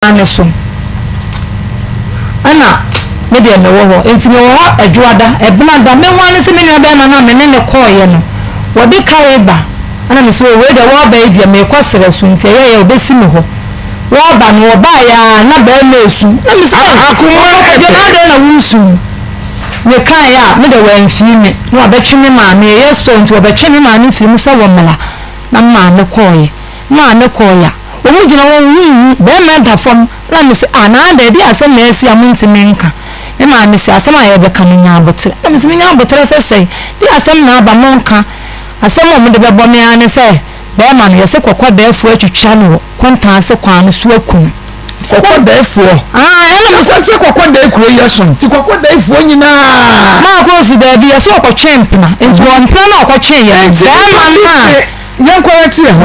kwan no so. Ɛna me deɛ mewɔ hɔ. Enti mewɔ hɔ Adwoada, Ɛbenada, me ho ara ne sɛ me nua barima no a me ne no kɔeɛ no, wɔde ka reba. Ɛna mese, o wei deɛ wɔreba yi deɛ merekɔ serɛ so nti ɛyɛeɛ a wɔbɛsi me hɔ. Wɔreba no, wɔbaeɛ ara na barima resu. Na mese, ei, Ɔfa Kwadwo na adɛn na woresu? Mekaeɛ a, me deɛ wɔamfii me. Na wɔabɛtwe me maame, ɛyɛ store nti wɔbɛtwe me maame firii mu sɛ wɔmmra. Na me maame kɔeɛ. Me maame kɔeɛ a, wɔgyina hɔ huuhu, barima da fam. Na mese, ah, na adɛn, ɛdeɛn asɛm na asi a montumi nka? Me maame se, asɛm a yɛrebɛka no, nya aboterɛ. Na mese, menya aboterɛ sɛ sɛn? Deɛ asɛm na aba, monka. Asɛm a wɔde bɛbɔ me ara ne sɛ, barima no, yɛse kɔkɔdɛɛfoɔ atwitwa no wɔ Kontaase kwan no so aku no. Kɔkɔdɛɛfoɔ? Aane, ɛna mese. Sɛ kɔkɔdɛɛ kuro yi ɛso, nti kɔkɔdɛɛfoɔ nyinaa. Maa kɔɔ daabi, yɛse wɔkɔtwee mpena, nti wɔ mpena no a wɔkɔtweeɛ no, barima no a. Yɛnkɔ yɛte yɛ ho.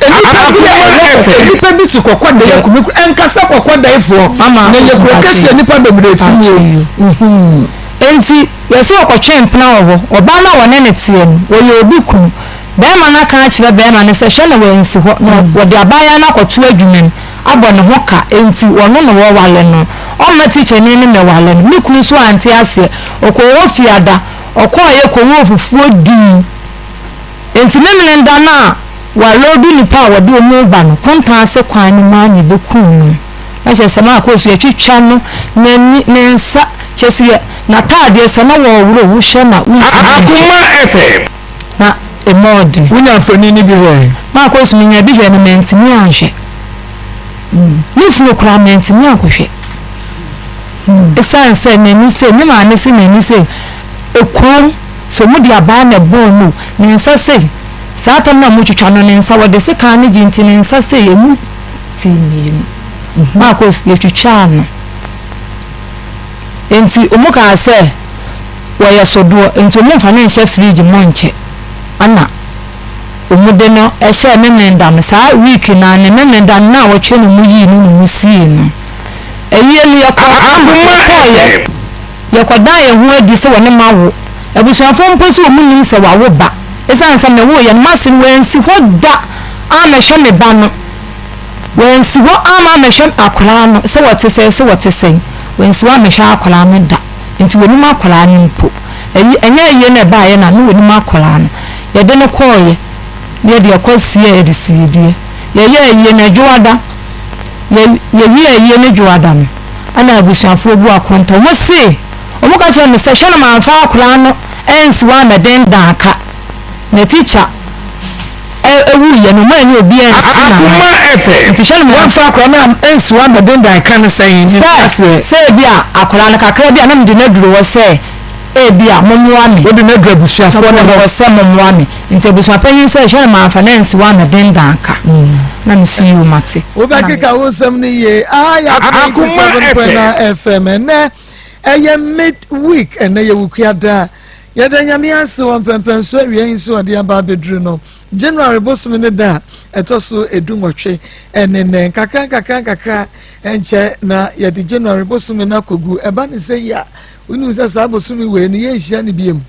Nnipa bi a ɛwɔ kɔkɔ, nnipa bi te kɔkɔdɛɛ akumi, ɛnkasa kɔkɔdɛɛfoɔ, na ɛyɛ kuro kɛseɛ nnipa bebree te mu o. Enti yɛse wɔkɔtwee mpena wɔ hɔ, ɔbaa no a wɔne no teɛ no, wɔyɛ obi kunu. Barima no aka akyerɛ barima no sɛ hwɛ na wansi hɔ, na wɔde abaayewa no akɔto adwuma mu abɔ ne ho ka, enti ɔno na wɔware no. Ɔmma tikyani no mmɛware no. Me kunu nso ante aseɛ. Ɔkɔɔ hɔ fiada, ɔkɔeɛ kɔwɔɔ fufuo dii. Enti Memeneda no a wɔaloodu nnipa a wɔde wɔn reba no kontan ase kwan no mu ara na ebekum no. Na kyerɛ sɛ Marko nso yɛtwitwa no n'ani, ne nsa, kyerɛ sɛ yɛ n'ataadeɛ sɛ na wɔreworɔ wohwɛ na wontumi nhwɛ. Akoma FM. Na emu ɔden. Wonya mfoni no bi hwɛe? Marko nso menya bi hwɛe no mantumi anhwɛ. Ne funu koraa mantumi ankɔhwɛ. Esiane sɛ n'ani sei, me maame se n'ani sei, ekurom. Sɛ wɔde abaa na ɛbɔɔ no o, ne nsa sei, saa tam no a wɔtwitwa no, ne nsa, wɔde sekan no gye nti ne nsa sei, ɛmu tee mmienu. Marcos, yɛtwitwaa no. Enti wɔkaa sɛ wɔyɛ sodoɔ, enti wɔmfa no nhyɛ fridge mu nkyɛ. Ɛna wɔde no hyɛɛ Memeneda no, saa week no ara ne Memeneda no naawɔtwe na wɔyii no na wɔsiee no. Ayie no yɛkɔɔ kama, yɛkɔeɛ. Yɛkɔdaa yɛn ho adi sɛ wɔne m'awo. Abusuafoɔ mpo se wɔnnim sɛ wawo ba. Esiane sɛ mewoeɛ no, m'ase no wansi hɔ da ammɛhwɛ me ba no. Wansi hɔ amma ammɛhwɛ akwadaa no sɛ ɔte sɛn sɛ ɔte sɛn. Wansi hɔ ammɛhwɛ akwadaa no da. Enti wɔnnim akwadaa no mpo. Ayi, ɛnyɛ ayie na ɛbaeɛ na na wɔnim akwadaa no. Yɛde no kɔeɛ na yɛde ɛkɔ siee adesiedeɛ. Yɛyɛɛ ayie no Adwoada. Yɛ, yɛwiee ayie no Dwoada no. Ɛna abusuafoɔ bu akonta. Wɔn se, wɔn ka kyerɛɛ me sɛ, hwɛ na mamfa akwadaa no ansi hɔ ammɛdendan ka. Na tikya wuiɛ no, wɔn annya obi ansi n'anan. Nti hwɛ na mamfa. Wɔamfa akwadaa no ansi hɔ ammɛdendan ka ne sɛn? Mente Sɛ, aseɛ. sɛ ebia akwadaa no kakra bi a na mede no aduru hɔ sɛ ebia mommoa me. Wode no aduru abusuafoɔ no hɔ. Sɛ mommoa me. Nti abusuapanyin sɛ, hwɛ na mamfa no ansi hɔ ammɛdendan ka. Na mese, yoo mate. Wobɛkeka wo nsɛm no yie. Aha yɛ Adom 97.9 FM. Ɛnɛ ɛyɛ mid week, ɛnɛ yɛ Wukuada. Yɛda Nyame ase wɔ mpɛmpɛnso awia yi nso ɔde aba abɛduru no. January bosome ne da a ɛtɔ so 18 ɛne nnɛ. Nkakra nkakra nkakra ɛnkyɛ na yɛde January bosome no akɔgu. Ɛba ne sɛ yi a, wonim sɛ saa bosome wei no yɛnhyia no biom.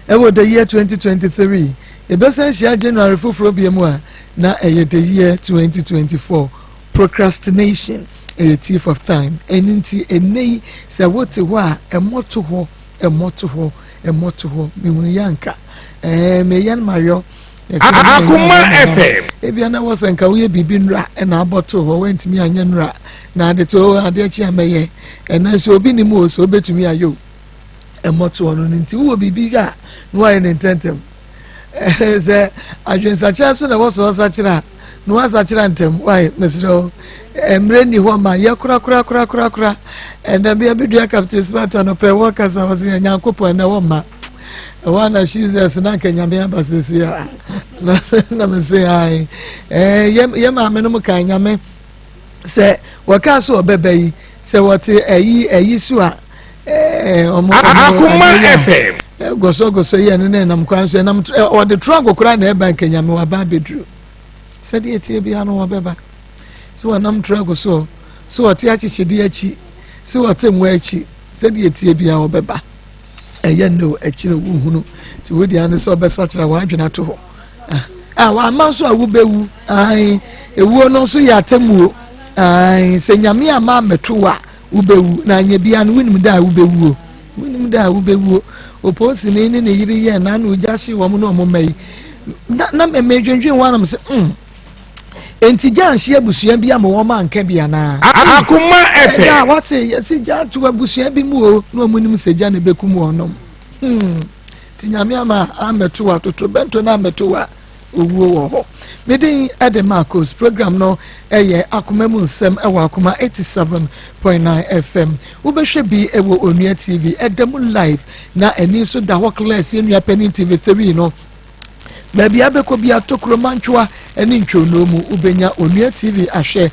Ɛwɔ the year 2023 yɛbɛsan hyia January foforɔ bia mu a na ɛyɛ the year 2024. Procrastination ɛyɛ thief of time. Ɛno nti ɛnnɛ yi sɛ wote hɔ a ɛmmɔto hɔ ɛmmɔto hɔ ɛmmɔto hɔ. Mehunu yɛ anka ɛɛ meyɛ no mayɔ. Akoma FM. Ebia na wɔ sɛ nka woyɛ biribi nnura ɛna abɔto hɔ woantumi anyɛ nnura na ade to adeɛ kye a mɛyɛ ɛnɛ nso obi nim o sɛ wobɛtumi ayɛ o. Mmɔtoɔ no no nti wowɔ biribi hwɛ a na wayɛ ne ntɛntɛm sɛ adwensakyera nso na ɛwɔ sɛ ɔsakyera a na wasakyera ntɛm wae mesrɛ wo mmerɛ nni hɔ ma yɛ korakorakorakorakora ɛnɛ bia medua Captain Smart anɔpɛ wɔ kasa wɔ sɛ Nyankopɔn ɛnɛ wɔ mma ɛwɔ ana Jesus na anka Nyame aba sɛsi a na mese ae yɛ maame no mu ka Nyame sɛ wɔkaa so ɔbɛba yi sɛ wɔte ayi ayi so a ɛɛ ɔmo Akoma FM. Gɔsɔgɔsɔ yi ɛno na ɛnam kwan so ɛnam ɔde trɔk koraa na ɛba nkanyame waba abɛduru sɛdeɛ ɛteɛ biara no wɔbɛba sɛ wɔnam trɔk soɔ sɛ wɔte akyekyedeɛ akyi sɛ wɔte mmoa akyi sɛdeɛ ɛteɛ biara wɔbɛba ɛyɛ nnɛ o akyire wohunu nti wo deɛ ne sɛ ɔbɛsakyera w'adwene ato hɔ a wama nso a wobɛwu ae ewuo no nso yɛ atemmuo. Ae, sɛ Nyame amma ammɛto wo a, wobɛwu, na anyɛ biara no wonim da a wobɛwuo. Wonim da a wobɛwuo. Oposini ne ne yere yɛɛ n'ano ogya hyee wɔn ne wɔn mma yi. Na, na medwendwen ho anam sɛ, mm, enti gya anhye abusua bi ama wɔn anka bi anaa? Akoma FM. Ɛda a wate yɛsi gya ato abusua bi mu o, na wɔn nim sɛ gya na ɛbɛkum wɔn nom. Hmm, ti Nyame ama ammɛto wa, totorobɛnto no ammɛto wa. Owuo wɔ hɔ. Me din de Marcos. Program no yɛ Akoma mu nsɛm wɔ Akoma 87.9 FM. Wobɛhwɛ bi wɔ Onua TV. Ɛda mu live na ani nso da hɔ clear sɛ nua panin TV 3 no. Baabi a bɛkɔ bi atokuro mantwoa ne ntwonoo mu wobɛnya Onua TV ahwɛ.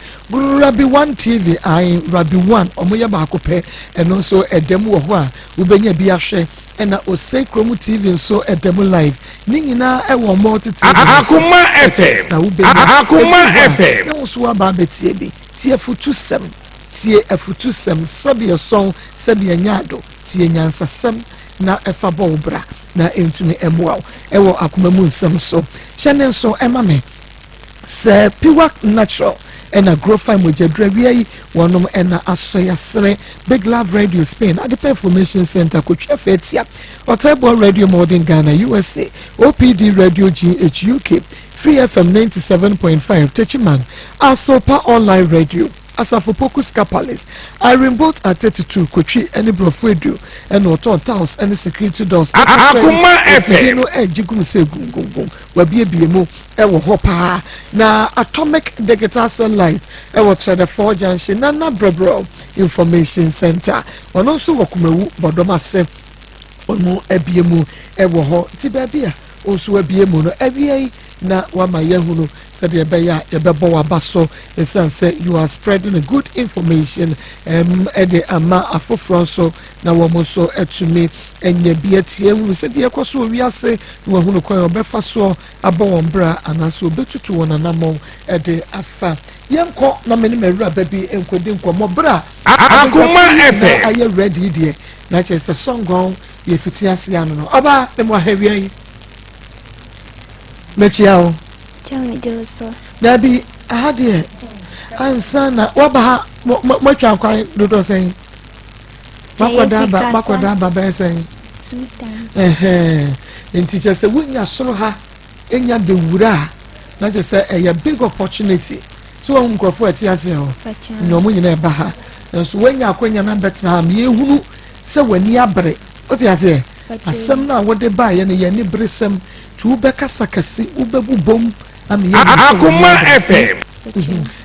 Rabi One TV ae Rabi One ɔmo yɛ baako pɛ ɛno nso ɛda mu wɔ hɔ a wobɛnya bi ahwɛ. Ɛna Osei Kurom TV nso ɛda mu live. Ne nyinaa ɛwɔ Multi TV no so. Akoma Search FM. na wobɛnya. Akoma Ɛduru hɔ a, FM. na wo nso woaba abɛtie bi. Tie afutusɛm. Tie afutusɛm. Sɛbi ɛsɔn, sɛbi ɛnyɛ ado. Tie nyansasɛm na ɛfa bɔ wo bra na ɛntumi mmoa wo ɛwɔ akoma mu nsɛm so. Hyɛ ne nso ɛma me. Sɛ Piwak Natural ɛna Grofine mogyaduru awia yi wɔnom ɛna asɔ yasene Big Love Radio Spain Adepa Information Center Kotwi Afeatia Ɔtɛboa Radio Modern Ghana USA OPD Radio GH UK Free FM 97.5 Techiman Asopa Online Radio Asafo Poku Ska Palace Irene Boat at 32 Kotwi ɛne Brɔfo Edu ɛna ɔtɔn tiles ɛne security doors Akoma Afidie FM. no ɛgye gum sɛ gumgumgum wabiebie mu ɛwɔ hɔ paa na Atomic Digital Satellite ɛwɔ Trɛdɛfoɔ Junction Nana Brɛbrɛ Information Center ɔno nso wɔ Kumawu bɔdɔm ase ɔno abie mu ɛwɔ hɔ nti baabi a ɔnso abie mu no awia yi na wama yɛhunu sɛdeɛ ɛbɛyɛ a yɛbɛbɔ waba so ɛsiane sɛ you are spreading a good information ɛde ama afoforɔ nso na wɔn nso atumi anya bi atie hunu sɛdeɛ ɛkɔ so wɔ wiase na wɔahunu kwan a wɔbɛfa soɔ abɔ wɔn bra anaasɛ wɔbɛtutu wɔn anammɔn ɛde afa. Yɛnkɔ na me ne m'awuraba bi nkɔdi nkɔmmɔ berɛ a Akoma FM. ayɛ ready deɛ na kyerɛ sɛ sɔngɔn yɛfiti ase ano no. Ɔbaa ne mu ahawia yi mɛkyia wo. Dabi aha deɛ ansa na waba ha moatwa kwan dodoɔ sɛn? Makɔda aba makɔda aba bɛyɛ sɛn? Ɛhɛn nti kyerɛ sɛ wonya soro ha enya bewura a na kyerɛ sɛ ɛyɛ big opportunity so wɔn nkurɔfoɔ ɛte ase hɔ na wɔn nyinaa ɛba ha nso wonya akɔnya na bɛtena ha ma yɛhunu sɛ w'ani abere wote aseɛ asɛm no a wode baeɛ no yɛ ani bere sɛm nti wobɛkasa kɛse wobɛbu bom ama yɛhunu sɛ w'ani Akoma abere. FM.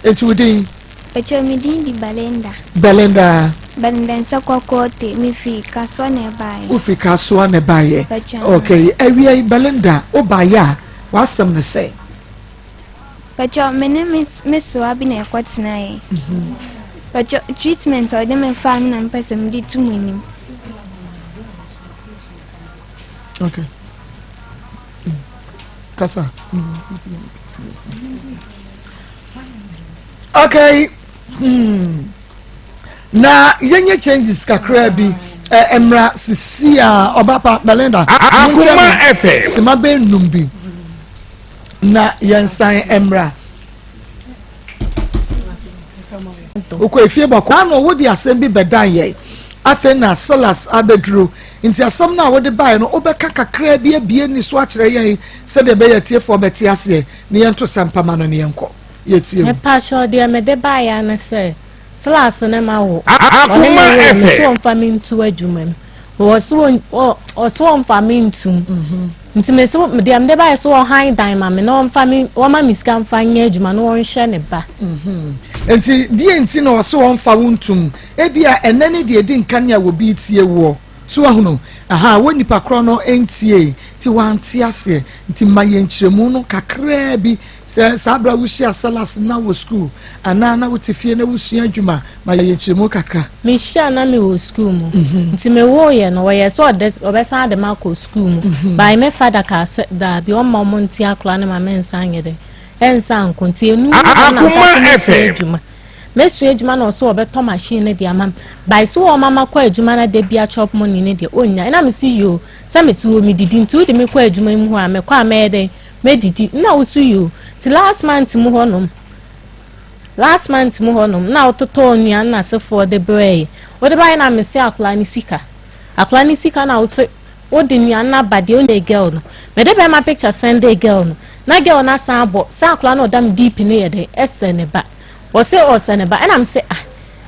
Nti wo din? Pacho, mi din di Belinda. Belinda. Belinda Nsɛkɔkɔɔte, mi fi Kasoa na ɛbaeɛ. Wofiri Kasoa na ɛbaeɛ. Pacho. Okay, awia yi Belinda wobaeɛ a w'asɛm ne sɛ? Pacho, me ne me me sewa bi na ɛkɔtenaeɛ. Pacho, treatment a ɔde me faa no na mepɛ sɛ mede to mo anim. Okay. Kasa. Okay. Na yɛnyɛ changes kakra bi mmra sisi a ɔbapa Belinda. Akoma FM. Sima bɛ num bi na yɛnsan mmra. Okɔ efie bɔkɔ. Ano wode asɛm bi bɛdan yɛn. Afei na Silas abɛduru. Nti asɛm no a wode baeɛ no wobɛka kakra bi abie ni so akyerɛ yɛn sɛdeɛ ɛbɛyɛ atiefoɔ bɛte aseɛ na yɛnto sɛ mpama no ne yɛnkɔ. Yɛtie wo. Mepakyɛw deɛ mede baeɛ ne sɛ Silas ne ma wo. Akoma Ɔne me wo me FM. so ɔmfa me ntu adwuma mu. Ɔso ɔmfa me ntum. Nti me so deɛ mede baeɛ so ɔhan dan ma me na ɔmfa me ɔma me sika mfa nyɛ adwuma na ɔnhwɛ ne ba. Nti deɛ nti na ɔso ɔmfa wo ntum ebi a ɛnɛ ne deɛ edi nka ne a wɔbi tie woɔ so ahunu aha wɔ nipa korɔ no ntie nti wante aseɛ nti ma yɛn nkyerɛmu no kakraa bi sɛ saa abira wohyia Silas na wɔ school anaa na wote fie na wosua adwuma ma yɛn nkyerɛmu kakra. Mehyia na mewɔ school mu. Nti mewoeɛ no wɔyɛ sɛ ɔde ɔbɛsan de ma akɔ school mu. By me father ka sɛ daabi ɔmma ɔmo nte akora ne ma mensa nyɛ dɛ ɛnsa nko nti enu na Akoma nka sɛ mesua FM. adwuma. Mesua adwuma na ɔso ɔbɛtɔ machine no de ama me. By sɛ wɔma ma kɔ adwuma na da bia chop money ne deɛ ɔnya. Ɛna mesi yoo sɛ mete hɔ medidi nti wode me kɔ adwuma mu hɔ a mekɔ a mɛyɛ dɛn medidi na wo so yoo. Nti last month mu hɔnom Last month mu hɔnom na wototɔɔ nnuane na asefoɔ de brɛɛ wode baeɛ na mese akwadaa no sika, akwadaa no sika na wose wode nnuane no aba deɛ wonyɛ girl no. Mede bɛrima picture send girl no na girl no asan abɔ sɛ akwadaa no ɔda me DP no yɛ dɛn, ɛsɛ ne ba. Wɔse ɔsɛ ne ba, ɛna mese, ah,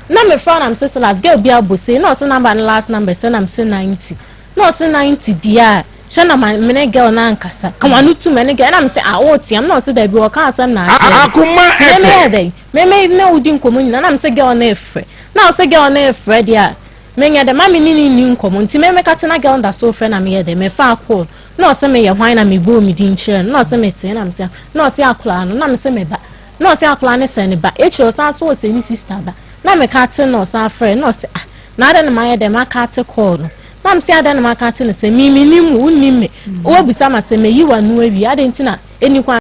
na mefra na mese last girl bi abɔ sei na ɔse number no, last number sɛ, na mese 90 na ɔse 90 deɛ a hwɛ na ma mene girl no ankasa kama no tum ɛne girl, ɛna mese, ah, ɔɔteam na ɔse dabi, ɔka asɛm na akyerɛ. Akoma Nti meme yɛ FM. dɛn, meme na wodi nkɔmmɔ nyina na mese girl no efrɛ na ɔsɛ girl no efrɛ deɛ a menyɛ dɛ ma me ne ne ni nkɔmmɔ. Nti meme ka te na girl da so frɛ na meyɛ dɛ mefa akɔ na ɔsɛ meyɛ hwan na mebɔɔ me din kyerɛ no na ɔsɛ mete na mese na ɔsɛ akwaraa no na mese me ba na ɔsɛ akwaraa no sɛ ne ba. Ekyir ɔsan so ɔsɛ ne sister ba na meka te na ɔsan frɛ na ɔsɛ, ah, na adɛ na mayɛ dɛ maka te kɔɔ no na mese adɛ na maka te no sɛ mimi nim wo, wonim me, wɔbisa ma sɛ meyi w'ano awie adɛ nti na ɛni kwan.